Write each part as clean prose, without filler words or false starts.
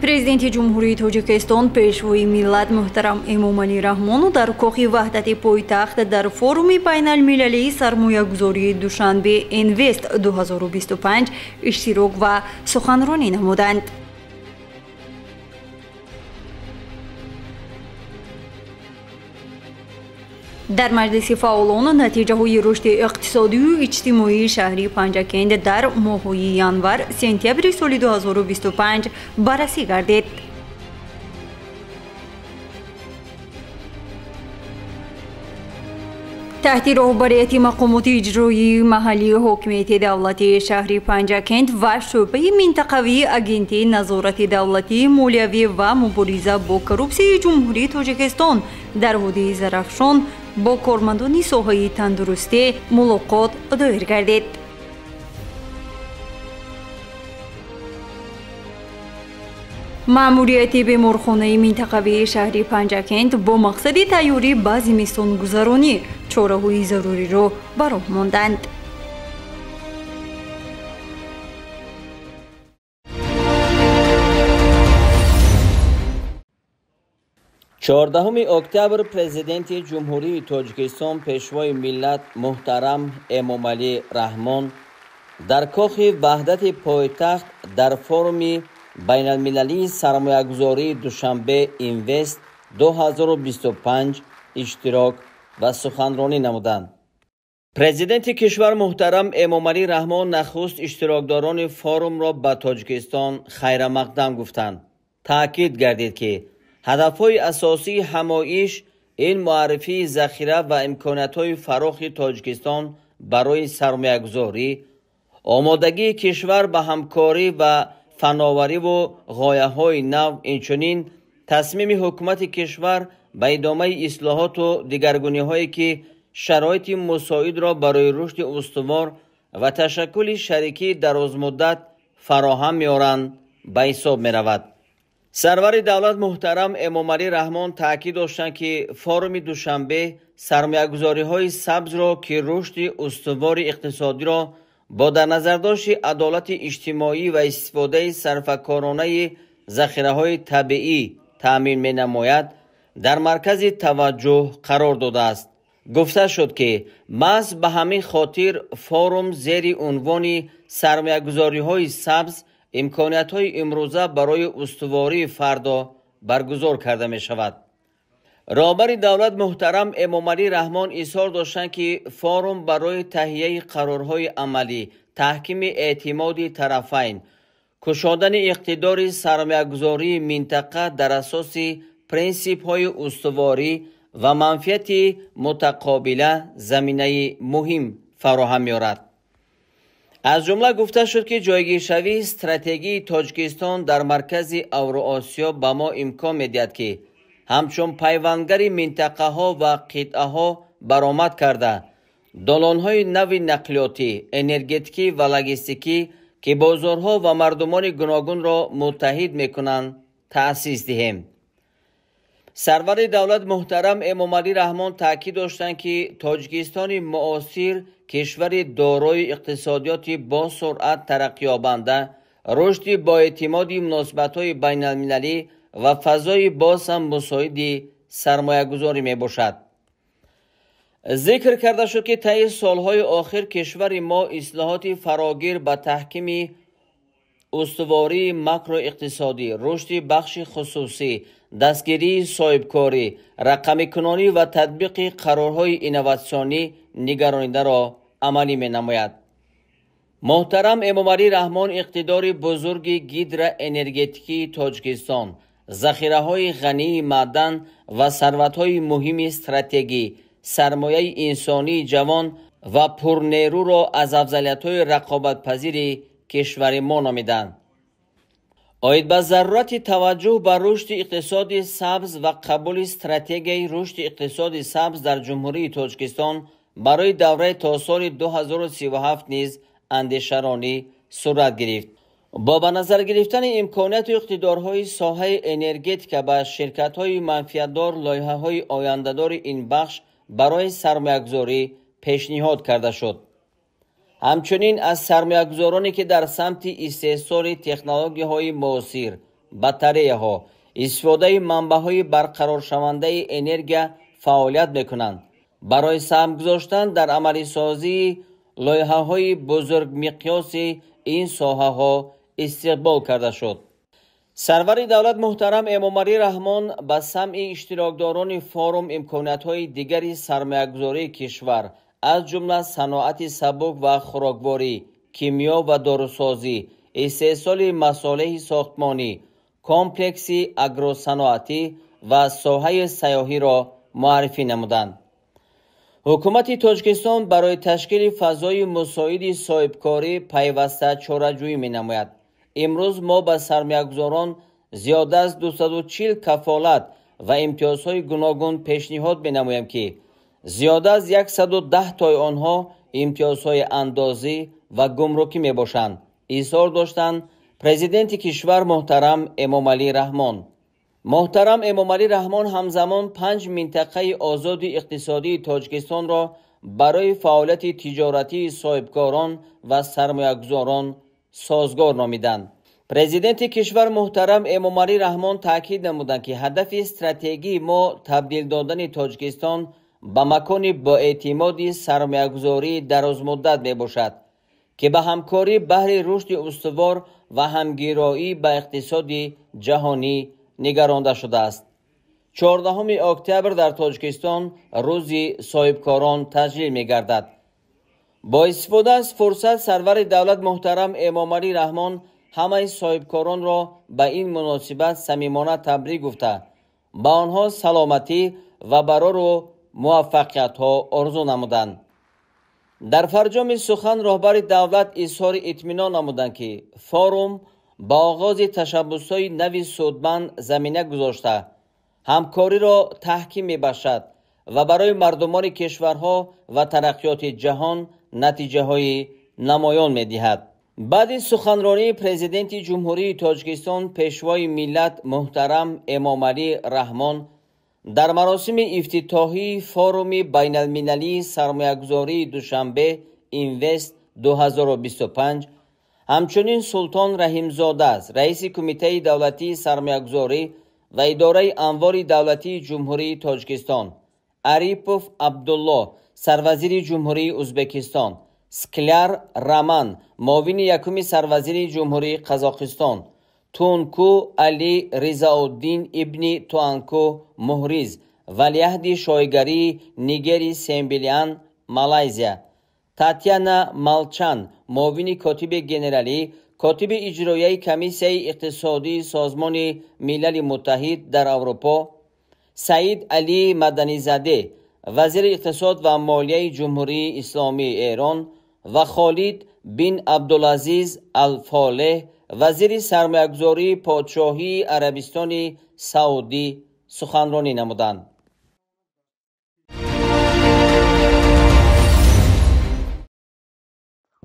Президенти Ҷумҳурии Тоҷикистон, Пешвои миллат муҳтарам Эмомалӣ Раҳмон дар Кохи Ваҳдати пойтахт дар форуми байналмилалии сармоягузории Душанбе Инвест 2025 иштирок ва суханронӣ намуданд. Дар маҷлиси фаъолон натиҷаҳои рушди иқтисодию иҷтимоии шаҳри Панҷакент дар моҳҳои январ сентябри соли 2025 баррасӣ гардид. Таҳти роҳбарияти мақомоти иҷроии маҳаллии ҳокимияти давлатии шаҳри Панҷакент ва шӯъбаи минтақавии Агентии назорати давлатии молиявӣ ва мубориза бо коррупсияи Ҷумҳурии Тоҷикистон дар водии Зарафшон бо кормандони соҳаи тандурустӣ мулоқот доир гардид. Маъмурияти беморхонаи минтақавии шаҳри Панҷакент бо мақсади тайёрӣ ба зимистонгузаронӣ чораҳои заруриро ба роҳ монданд. 14 октябр Президенти Ҷумҳурии Тоҷикистон, Пешвои миллат муҳтарам Эмомалӣ Раҳмон дар Кохи Ваҳдати пойтахт дар форуми байналмилалии сармоягузории Душанбе Инвест 2025 иштирок ва суханронӣ намуданд. Президенти кишвар муҳтарам Эмомалӣ Раҳмон нахуст иштирокдорони форумро ба Тоҷикистон хайрамақдам гуфтанд. Таъкид гардид, ки ҳадафҳои асосии ҳамоиш ин муаррифии захира ва имкониятҳои фарохи Тоҷикистон барои сармоягузорӣ, омодагии кишвар ба ҳамкорӣ ва фановариву ғояҳои нав, инчунин тасмими ҳукумати кишвар ба идомаи ислоҳоту дигаргуниҳое, ки шароити мусоидро барои рушди устувор ва ташаккули шарикии дарозмуддат фароҳам меоранд, ба ҳисоб меравад. Сарвари давлат муҳтарам Эмомалӣ Раҳмон таъкид доштанд, ки форуми Душанбе сармоягузориҳои сабзро, ки рушди устувори иқтисодиро бо дар назардошти адолати иҷтимоӣ ва истифодаи сарфакоронаи захираҳои табиӣ таъмин менамояд, дар маркази таваҷҷӯҳ қарор додааст. Гуфта шуд, ки маҳз ба ҳамин хотир форум зери унвони сармоягузориҳои сабз имкониятҳои имрӯза барои устувории фардо баргузор карда мешавад. Роҳбари давлат муҳтарам Эмомалӣ Раҳмон изҳор доштанд, ки форум барои таҳияи қарорҳои амалӣ, таҳкими эътимоди тарафайн, кушодани иқтидори сармоягузории минтақа дар асоси принсипҳои устуворӣ ва манфиати мутақобила заминаи муҳим фароҳам меорад. Аз ҷумла гуфта шуд, ки ҷойгиршавии стратегии Тоҷикистон дар маркази Авроосиё ба мо имкон медиҳад, ки ҳамчун пайвандгари минтақаҳо ва қитъаҳо баромад карда, долонҳои нави нақлиётӣ, энергетикӣ ва логистикӣ, ки бозорҳо ва мардумони гуногунро муттаҳид мекунанд, таъсис диҳем. Сарвари давлат муҳтарам Эмомалӣ Раҳмон таъкид доштанд, ки Тоҷикистони муосир кишвари дорои иқтисодиёти босуръат тараққиёбанда, рушди боэътимоди муносибатҳои байналмилалӣ ва фазои боз ҳам мусоиди сармоягузорӣ мебошад. Зикр карда шуд, ки таи солҳои охир кишвари мо ислоҳоти фарогир ба таҳкими устувории макроиқтисодӣ, рушди бахши хусусӣ, дастгирии соҳибкорӣ, рақамикунонӣ ва татбиқи қарорҳои инноватсионӣ нигаронидаро амалӣ менамояд. Муҳтарам Эмомалӣ Раҳмон иқтидори бузурги гидроэнергетикии Тоҷикистон, захираҳои ғании маъдан ва сарватҳои муҳими стратегӣ, сармояи инсонии ҷавон ва пурнерӯро аз афзалиятҳои рақобатпазири кишвари мо номиданд. Оид ба зарурати таваҷҷӯҳ ба рушди иқтисоди сабз ва қабули стратегияи рушди иқтисоди сабз дар Ҷумҳурии Тоҷикистон барои давраи то соли 2037 низ андешаронӣ сурат гирифт. Бо ба назар гирифтани имконияту иқтидорҳои соҳаи энергетика ба ширкатҳои манфиатдор лоиҳаҳои ояндадори ин бахш барои сармоягузорӣ пешниҳод карда шуд. Ҳамчунин аз сармоягузороне, ки дар самти истеҳсоли технологияҳои муосир, батареяҳо, истифодаи манбаъҳои барқароршавандаи энергия фаъолият мекунанд. Барои саҳм гузоштан дар амалисозии лоиҳаҳои бузургмиқёси ин соҳаҳо истиқбол карда шуд. Сарвари давлат муҳтарам Эмомалӣ Раҳмон ба самъи иштирокдорони форум имкониятҳои дигари сармоягузории кишвар, аз ҷумла саноати сабук ва хӯрокворӣ, кимиё ва дорусозӣ, истеҳсоли масолеҳи сохтмонӣ, комплекси агросаноатӣ ва соҳаи сайёҳиро муаррифӣ намуданд. Ҳукумати Тоҷикистон барои ташкили фазои мусоиди соҳибкорӣ пайваста чораҷӯӣ менамояд. Имрӯз мо ба сармоягузорон зиёда аз 240 кафолат ва имтиёзҳои гуногун пешниҳод менамоем, ки зиёда аз 110 тои онҳо имтиёзҳои андозӣ ва гумрукӣ мебошанд, изҳор доштанд президенти кишвар муҳтарам Эмомалӣ Раҳмон. Муҳтарам Эмомалӣ Раҳмон ҳамзамон 5 минтақаи озоди иқтисодии Тоҷикистонро барои фаъолияти тиҷоратии соҳибкорон ва сармоягузорон созгор номиданд. Президенти кишвар муҳтарам Эмомалӣ Раҳмон таъкид намуданд, ки ҳадафи стратегии мо табдил додани Тоҷикистон ба макони боэътимоди сармоягузории дарозмуддат мебошад, ки ба ҳамкорӣ баҳри рушди устувор ва ҳамгироӣ ба иқтисоди ҷаҳонӣ нигаронда шудааст. 14 октябр дар Тоҷикистон рӯзи соҳибкорон таҷлил мегардад. Бо истифода аз фурсат сарвари давлат муҳтарам Эмомалӣ Раҳмон ҳамаи соҳибкоронро ба ин муносибат самимона табрик гуфта, ба онҳо саломатӣ ва барору муваффақиятҳо орзу намуданд. Дар фарҷоми сухан роҳбари давлат изҳори итминон намуданд, ки форум ба оғози ташаббусҳои нави судманд замина гузошта, ҳамкориро таҳким мебахшад ва барои мардумони кишварҳо ва тараққиёти ҷаҳон натиҷаҳои намоён медиҳад. Баъди суханронии президенти Ҷумҳурии Тоҷикистон пешвои миллат муҳтарам Эмомалӣ Раҳмон дар маросими ифтитоҳии форуми байналмилалии сармоягузории Душанбе Инвест 2025 ҳамчунин Султон Раҳимзода, раиси Кумитаи давлатии сармоягузорӣ ва идораи амволи давлатии Ҷумҳурии Тоҷикистон, Арипов Абдулло, сарвазири Ҷумҳурии Узбекистон, Скляр Раман, муовини якуми сарвазири Ҷумҳурии Қазоқистон, Тунку Али Ризауддин ибни Туанку Муҳриз, валиаҳди шоҳигарии Нигери Сембилиан, Малайзия, Татьяна Малчан, муовини котиби генералӣ, котиби иҷроияи Комиссияи иқтисодии Созмони Милали Муттаҳид дар Аврупо, Саид Али Маданизаде, вазири иқтисод ва молияи Ҷумҳурии Исломии Эрон ва Холид бин Абдулазиз Алфолеҳ, вазири сармоягузории Подшоҳии Арабистони Саудӣ суханронӣ намуданд.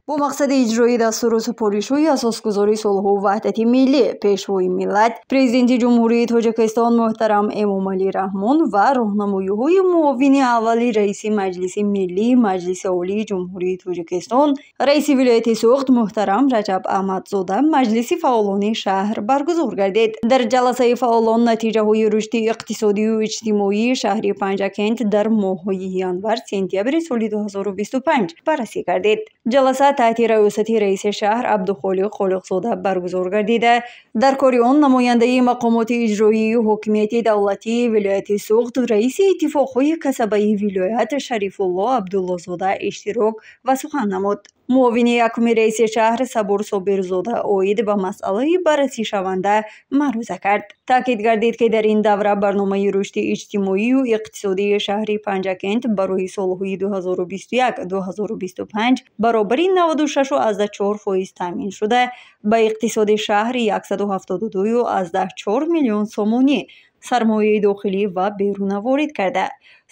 Бо мақсади иҷрои дастуру супоришҳои асосгузори сулҳу ваҳдати миллӣ, пешвои миллат, президенти Ҷумҳурии Тоҷикистон муҳтарам Эмомалӣ Раҳмон ва роҳнамоиҳои муовини аввали раиси Маҷлиси Миллии Маҷлиси Олии Ҷумҳурии Тоҷикистон, раиси вилояти Суғд муҳтарам Раҷаб Аҳмадзода маҷлиси фаъолони шаҳр баргузор гардид. Дар ҷаласаи фаъолон натиҷаҳои рушди иқтисодию иҷтимоии шаҳри Панҷакент дар моҳҳои январ-сентябри соли 2025 баррасӣ гардид. Ҷаласа таҳти раёсати раиси шаҳр Абдухолиқ Холиқзода баргузор гардида, дар кори он намояндаи мақомоти иҷроии ҳокимияти давлатии вилояти Суғд, раиси иттифоқҳои касабаи вилоят Шарифулло Абдуллозода иштирок ва сухан намуд. Муовини якуми раиси шаҳр Сабур Собирзода оид ба масъалаи баррасишаванда маъруза кард. Таъкид гардид, ки дар ин давра барномаи рушди иҷтимоию иқтисодии шаҳри Панҷакент барои солҳои 2021-2025 баробари 96,4% таъмин шуда, ба иқтисоди шаҳр 172,4 миллион сомонӣ сармояи дохилӣ ва беруна ворид карда.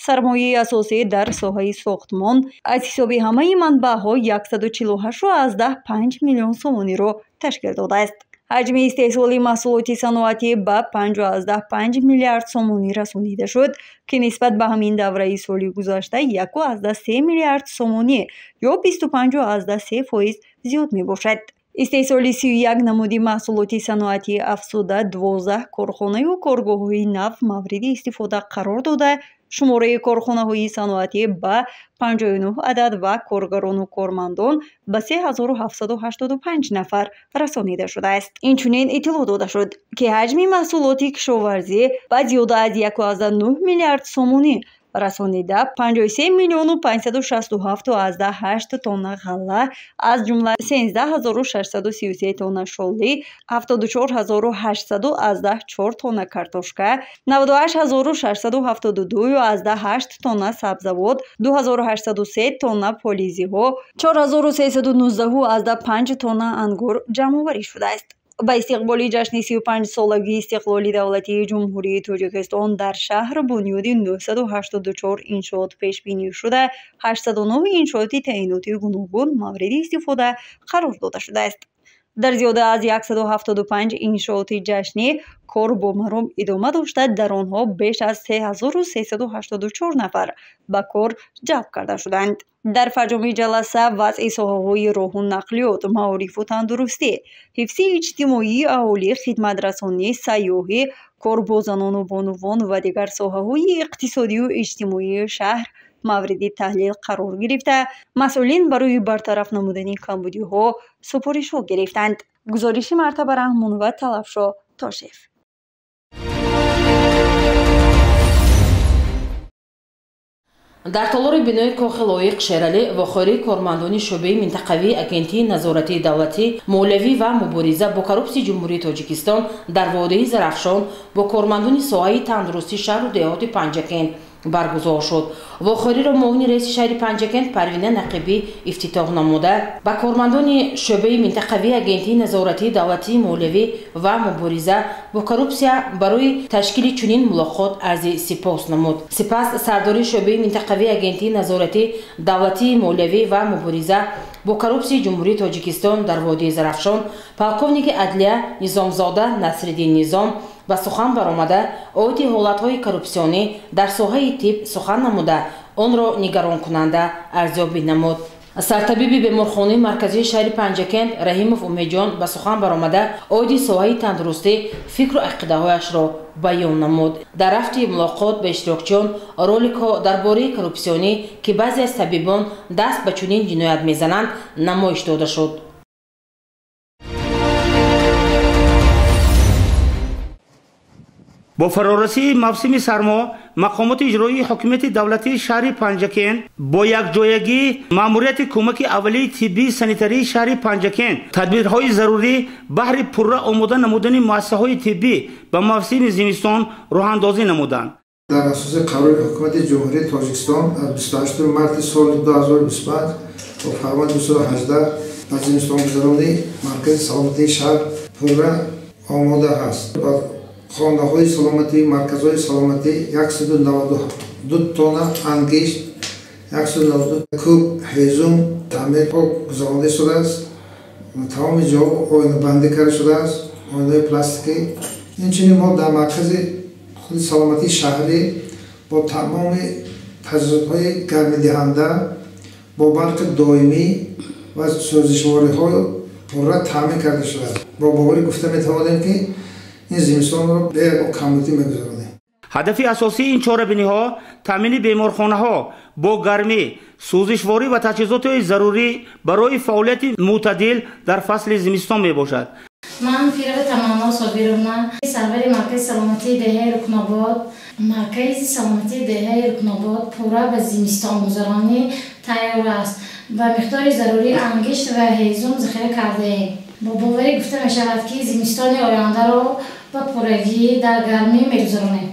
Сармояи асосӣ дар соҳаи сохтмон аз ҳисоби ҳамаи манбаъҳо 148,5 миллион сомониро ташкил додааст. Ҳаҷми истеҳсоли маҳсулоти саноатӣ ба 5,5 миллиард сомонӣ расонида шуд, ки нисбат ба ҳамин давраи соли гузашта 1,3 миллиард сомонӣ ё 25,3% зиёд мебошад. Истеҳсоли 31 намуди маҳсулоти саноатӣ афзуда, 12 корхонаю коргоҳҳои нав мавриди истифода қарор дода, шумораи корхонаҳои саноатӣ ба 59 адад ва коргарону кормандон ба 3785 нафар расонида шудааст. Инчунин иттилоъ дода шуд, ки ҳаҷми маҳсулоти кишоварзӣ ба зиёда аз 1,9 миллиард сомонӣ расонида, 53 миллиону 567,8 тонна ғалла, аз ҷумла 13633 тонна шолӣ, 74884 тонна картошка, 98672,8 тонна сабзавот, 2803 тонна полизиҳо, 4319,5 тонна ангур ҷамъоварӣ шудааст. Ба истиқболи ҷашни 35-солагии истиқлоли давлатии Ҷумҳурии Тоҷикистон дар шаҳр бунёди 984 иншоот пешбинӣ шуда, 809 иншооти таъиноти гуногун мавриди истифода қарор дода шудааст. Дар зиёда аз 175 иншооти ҷашнӣ кор бо маром идома дошта, дар онҳо беш аз 3384 нафар ба кор ҷалб карда шуданд. Дар фарҷоми ҷаласа вазъи соҳаҳои роҳу нақлиёт, маорифу тандурустӣ, ҳифзи иҷтимоии аҳолӣ, хидматрасонӣ, сайёҳӣ, кор бо занону бонувон ва дигар соҳаҳои иқтисодию иҷтимоии шаҳр мавриди таҳлил қарор гирифта, масъулин барои бартараф намудани камбудиҳо супоришҳо гирифтанд. Гузориши Мартаба Раҳмонова, Талабшо Тошев. Дар толори бинои кохи лоиқ Шералӣ вохӯрии кормандони шӯъбаи минтақавии Агентии назоратии давлатӣ, молиявӣ ва мубориза бо коррупсияи Ҷумҳурии Тоҷикистон дар водии Зарафшон бо кормандони соҳаи тандурустии шаҳру деҳоти Панҷакент баргузор шуд. Вохӯриро муовини раиси шаҳри Панҷакент Парвина Нақибӣ ифтитоҳ намуда, ба кормандони шӯъбаи минтақавии Агентии назоратии давлатии молиявӣ ва мубориза бо коррупсия барои ташкили чунин мулоқот арзи сипос намуд. Сипас сардори шӯъбаи минтақавии Агентии назоратии давлатии молиявӣ ва мубориза бо коррупсияи Ҷумҳурии Тоҷикистон дар водии Зарафшон полковники адлия Низомзода Насриддин Низом ба сухан баромада, оиди ҳолатҳои коррупсионӣ дар соҳаи тиб сухан намуда, онро нигаронкунанда арзёбӣ намуд. Сартабиби беморхонаи марказии шаҳри Панҷакент Раҳимов Умедҷон ба сухан баромада, оиди соҳаи тандурустӣ фикру ақидаҳояшро баён намуд. Дар рафти мулоқот ба иштирокчиён роликҳо дар бораи коррупсионӣ, ки баъзе аз табибон даст ба чунин ҷиноят мезананд, намоиш дода шуд. Бо фарорасии мавсими сармо мақомоти иҷроии ҳокимияти давлатии шаҳри Панҷакент бо якҷоягии маъмурияти кӯмаки аввалии тиббии санитарии шаҳри Панҷакент тадбирҳои зарурӣ баҳри пурра омода намудани муассисаҳои тиббӣ ба мавсими зимистон роҳандозӣ намуданд. Дар асоси қарори Ҳукумати Ҷумҳурии Тоҷикистон аз 28 марти соли 2025 бо фармони 218 ба зимистонгузаронии маркази саломатии шаҳр пурра омода ҳаст. Хонаҳои саломатӣ, марказҳои саломатӣ 192 тонна ангишт, 192 куб ҳезум таъмирҳо гузаронида шудааст. Тамоми ҷо оинабандӣ карда шудааст, оинаҳои пластикӣ. Инчунин мо дар маркази худи саломатии шаҳрӣ бо тамоми таҷҳизотҳои гармидиҳанда, бо барқи доимӣ ва сӯзишвориҳо пурра таъмин карда шудааст. Бо боварӣ гуфта метавонем, ки ин зимистонро бе ягон камбудӣ мегузаронем. Ҳадафи асосии ин чорабиниҳо таъмини беморхонаҳо бо гармӣ, сӯзишворӣ ва таҷҳизоти зарурӣ барои фаъолияти мӯътадил дар фасли зимистон мебошад. Ман Фирова Таманно Собировна, сарвари маркази саломатии деҳаи Рукнобод. Маркази саломатии деҳаи Рукнобод пурра ба зимистонгузаронӣ тайёр аст. Ба миқдори зарурии ангишт ва ҳезум захира кардаем. Бо боварӣ гуфта мешавад, ки зимистони ояндаро ба пуррагӣ дар гармӣ мегузаронем.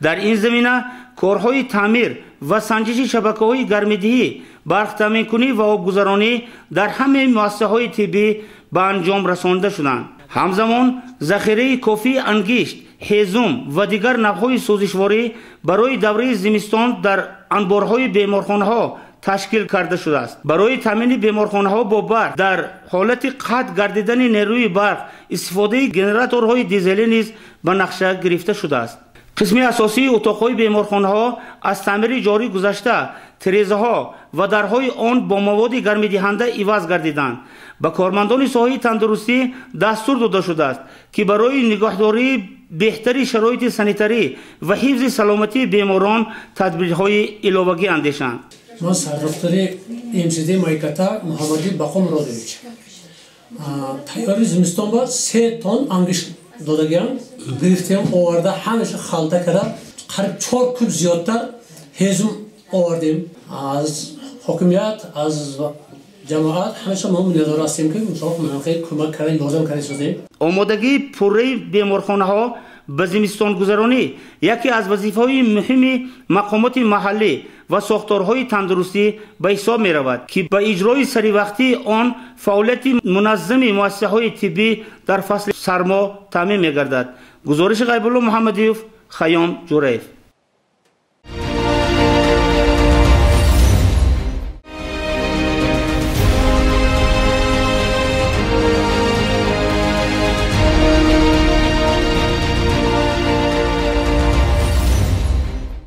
Дар ин замина корҳои таъмир ва санҷиши шабакаҳои гармидиҳӣ, барқтаъминкунӣ ва обгузаронӣ дар ҳамаи муассисаҳои тиббӣ ба анҷом расонида шуданд. Ҳамзамон захираи кофии ангишт, ҳезум ва дигар навъҳои сӯзишворӣ барои давраи зимистон дар анборҳои беморхонаҳо ташкил карда шудааст. Барои таъмини беморхонаҳо бо барқ дар ҳолати қатъ гардидани нерӯи барқ истифодаи генераторҳои дизелӣ низ ба нақша гирифта шудааст. Қисми асосии утоқҳои беморхонаҳо аз таъмири ҷорӣ гузашта, тирезаҳо ва дарҳои он бо маводи гармидиҳанда иваз гардиданд. Ба кормандони соҳаи тандурустӣ дастур дода шудааст, ки барои нигоҳдории беҳтари шароити санитарӣ ва ҳифзи саломатии беморон тадбирҳои иловагӣ андешанд. Ман сардохтари МСД Майката Муҳаммади Бақо Муродович. Тайёри зимистон ба 3 тонн ангиш додагиам, гирифтем, оварда, ҳамеша халта карда, қариб 4 куб зиёдтар ҳезум овардем. Аз ҳокимият, аз ҷамоат ҳамеша мо миннатдор ҳастем, ки мисол хеле кӯмак карда, ёрдам карда созем. Омодагии пурраи беморхонаҳо ба зимистонгузаронӣ яке аз вазифаҳои муҳими мақомоти маҳаллӣ ва сохторҳои тандурустӣ ба ҳисоб меравад, ки ба иҷрои саривақтии он фаъолияти муназзами муассисаҳои тиббӣ дар фасли сармо таъмин мегардад. Гузориши Ғайбулло Муҳаммадиев, Хайём Ҷураев.